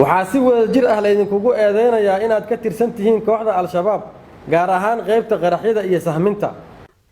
Waxaa si wada jir ah laydinkugu eedaynayaa inaad ka tirsan tihiin kooxda Al-Shabaab, gaar ahaan qaybta qaraxyada iyo sahminta.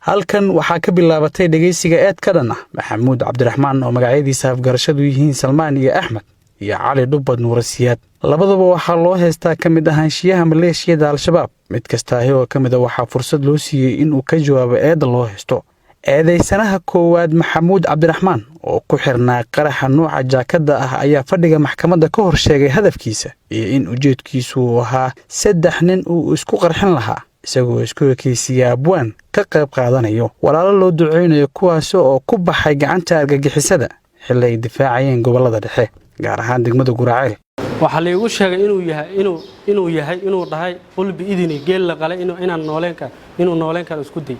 Halkan waxaa ka bilaabatay dhegaysiga eed ka dhan ah Maxamuud Cabdiraxmaan, oo magacyadiisa afgarashadu yihiin Salmaan, iyo Axmed iyo Cali Dhubbad Nuurasiyaad. Labadaba waxaa loo heystaa ka mid ahaanshiyaha maleeshiyada Al-Shabaab. Mid kastaahi oo ka mid a waxaa fursad loo siiyey inuu ka jawaabo eedda loo haysto. Eedaysanaha koowaad, Maxamuud Cabdiraxmaan, oo ku xirnaa qaraxa nuuca jaakadda ah, ayaa fadhiga maxkamadda ka hor sheegay hadafkiisa iyo in ujeedkiisu uu ahaa saddex nin uu isku qarxin lahaa, isagoo isku ekeysiiya abwaan ka qayb qaadanayo walaalo loo duceynayo, kuwaasi oo ku baxay gacanta argagixisada xilli ay difaacayeen gobollada dhexe, gaar ahaan degmada Guraceel. Waxaa laigu sheegay inuu yahay inuu dhahay "qul biidni", geel la qalay inaan nooleen kar inuu nooleen karo isku day.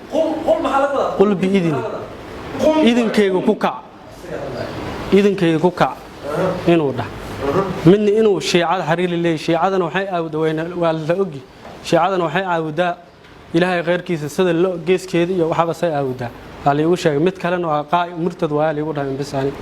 "Qul biidni", idinkayga ku kac, idinkayga ku kac inuu dhah. Midna inuu Shiicada xariiri leeyahy. Shiicadana waxay caawudaa, waa la ogi, Shiicadana waxay caawudaa Ilaahay khayrkiisa, sida lo geeskeeda iyo waxaba say caawudaa, waa laigu sheegay. Mid kalena waa qaa murtad waaya laigu dhahay bisaani.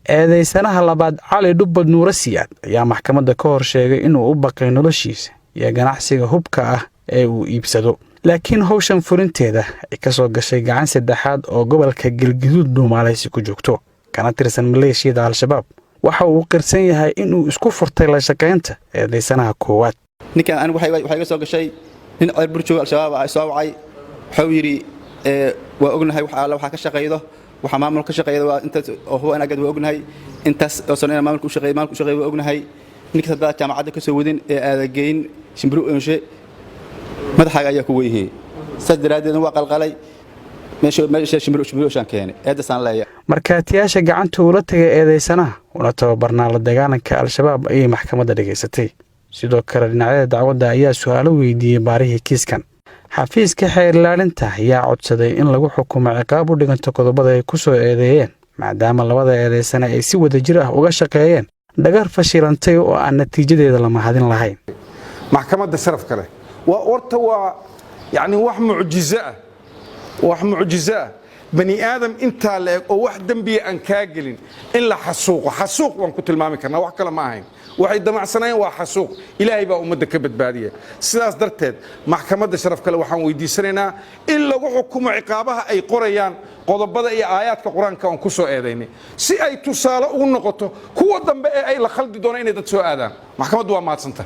Eedaysanaha labaad, Cali Dhubbad Nuura Siyaad, ayaa maxkamadda ka hor sheegay inuu u baqay noloshiisa iyo ganacsiga hubka ah ee uu iibsado, laakiin howshan furinteeda ay ka soo gashay gacan saddexaad oo gobolka Galguduud dhuumaalaysi ku joogto, kana tirsan maleeshiyada Al-Shabaab. Waxa uu qirsan yahay inuu isku furtay la shaqaynta eedaysanaha koowaad. Ninkan anigu waxaa iga soo gashay nin Ceelbur jooga, Al-Shabaab ah, soo wacay. Wuxuu yidhi: "Waa ognahay wax alla waxaa ka shaqaydo, waxaa maamul ka shaqeeyda, waa intaas oo huwa inagad waa ognahay, intaas oo sano inaa maamulka u shaqeeyo, maamulka u shaqeeyo waa ognahay. Ninkaas haddaad jaamacadda ka soo wadin ee aada geyn Shimbiro Oonshe, madaxaaga ayaa ku weynyihiin." Saas daraaddeedna waa qalqalay meesha Shimbiro Oonshaan keenay. Eeddasaan leeya. Markaatiyaasha gacanta ula tagay eedaysanaha una tababarnaa la dagaalanka Al-Shabaab ayay maxkamadda dhegaysatay. Sidoo kale dhinacyada dacwadda ayaa su-aalo weydiiyey baarihii kiiskan. Xafiiska xeer ilaalinta ayaa codsaday in lagu xukumo ciqaab u dhiganto qodobada ay ku soo eedeeyeen, maadaama labada eedeysane ay si wadajir ah uga shaqeeyeen dhagar fashilantay oo aan natiijadeeda la mahadin lahayn. Maxkamadda sharafka leh, waa horta waa yacni wax mucjizo ah, wax mucjizo ah. Bani aadam intaa la eg oo wax dembiya aan kaa gelin in la xasuuqo, xasuuq baan ku tilmaami karnaa, wax kale ma ahayn. Waxay damacsanayeen waa xasuuq. Ilaahay baa ummadda ka badbaadiya. Sidaas darteed maxkamadda sharaf kale waxaan weydiisanaynaa in lagu xukumo ciqaabaha ay qorayaan qodobada iyo aayaadka Qur-aanka aan ku soo eedaynay, si ay tusaale ugu noqoto kuwa dambe ee ay la khaldi doonaan inay dad soo aadaan. Maxkamaddu waa mahadsanta.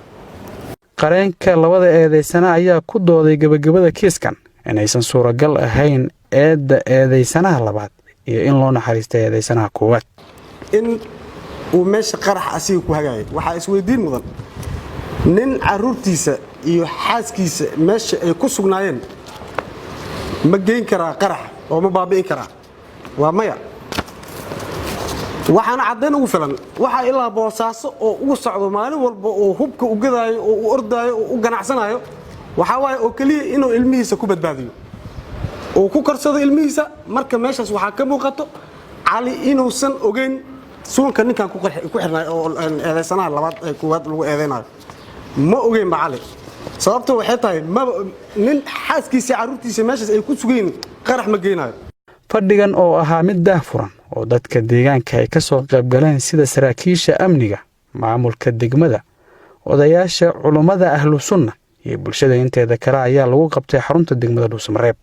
Qareenka labada eedeysane ayaa ku dooday gebagabada kiiskan inaysan suuragal ahayn eedda eedeysanaha labaad iyo in loo naxariista eedeysanaha koowaad. In uu meesha qarax asiga ku hagaayay, waxaa isweydiin mudan: nin caruurtiisa iyo xaaskiisa meesha ay ku sugnaayeen ma geyn karaa qarax oo ma baabi'in karaa? Waa maya. Waxaana caddayn ugu filan waxaa ilaa Boosaaso oo ugu socdo maalin walba oo hubka u gadaayo oo u ordaayo oo u ganacsanayo, waxaa waaye oo keliya inuu ilmihiisa ku badbaadiyo oo ku korsado ilmihiisa. Marka meeshaas waxaa ka muuqato Cali inuusan ogeyn suunka ninkan ku xirnay oo eedeysanaha labaad ee koowaad lagu eedeynayo. Ma ogeyn ba Cali, sababto waxay tahay maba nin xaaskiisa, carruurtiisa meeshaas ay ku sugayn qarax ma geynayo. Fadhigan oo ahaa mid daahfuran oo dadka deegaanka ay ka soo qaybgaleen, sida saraakiisha amniga, maamulka degmada, odayaasha, culummada Ahlu Sunna iyo bulshada inteeda kale, ayaa lagu qabtay xarunta degmada Dhuusamareeb.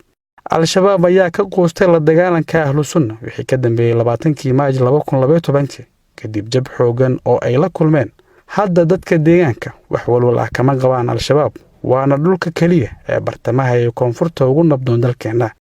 Al-Shabaab ayaa ka quustay la dagaalanka Ahlu Sunna wixii ka dambeeyey 20-kii Maaj 2012-kii, kadib jab xooggan oo ay la kulmeen. Hadda dadka deegaanka wax walwal ah kama qabaan Al-Shabaab, waana dhulka keliya ee bartamaha iyo koonfurta ugu nabdoon dalkeenna.